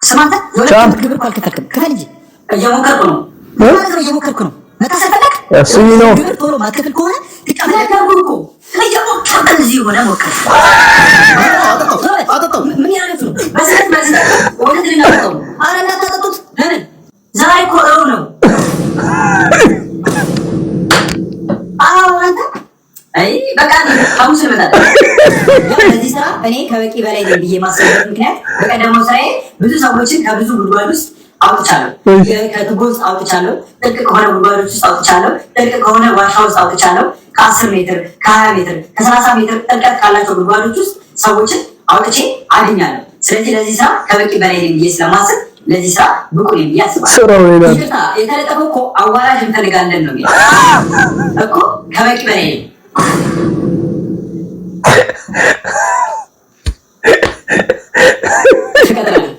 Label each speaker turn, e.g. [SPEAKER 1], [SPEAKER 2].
[SPEAKER 1] ስማ አንተ፣ የሁለት
[SPEAKER 2] ቻምፕ።
[SPEAKER 1] ዓመት ግብር እኮ አልከፈልክም። ክፈል እንጂ። እየሞከርኩ ነው። ምን ማለት ነው እየሞከርኩ ነው? መታሰር ፈለግ?
[SPEAKER 2] እሱ ነው።
[SPEAKER 1] ግብር ቶሎ ማትከፍል ከሆነ ትቀበላለህ እኮ። እየሞከርኩ እዚህ ሆነ ሞከር።
[SPEAKER 3] አጠጣው።
[SPEAKER 1] ምን ያደረጉት ነው? በስለት በስለት ወደ ትልና ነው። ኧረ እንዳታጠጡት። ለምን? ዛሬ እኮ እሮብ ነው። አዎ አንተ፣ አይ በቃ ሐሙስ እንመጣለን። ያው ለዚህ ስራ እኔ ከበቂ በላይ ነኝ ብዬ ማሰብበት ምክንያት በቀደመው ስራዬ ብዙ ሰዎችን ከብዙ ጉድጓድ ውስጥ አውጥቻለሁ። ከቱቦ ውስጥ አውጥቻለሁ። ጥልቅ ከሆነ ጉድጓዶች ውስጥ አውጥቻለሁ። ጥልቅ ከሆነ ዋሻ ውስጥ አውጥቻለሁ። ከ10 ሜትር፣ ከ20 ሜትር፣ ከ30 ሜትር ጥልቀት ካላቸው ጉድጓዶች ውስጥ ሰዎችን አውጥቼ አድኛለሁ። ስለዚህ ለዚህ ስራ ከበቂ በላይ ነኝ ብዬ ስለማስብ ለዚህ ስራ ብቁ ነኝ ብዬ አስባለሁ።
[SPEAKER 2] ስራው ሌላ ነው።
[SPEAKER 1] ይቅርታ፣ የተለጠፈው እኮ አዋላጅ እንፈልጋለን ነው የሚለው እኮ። ከበቂ በላይ ነኝ። ትቀጥላለህ።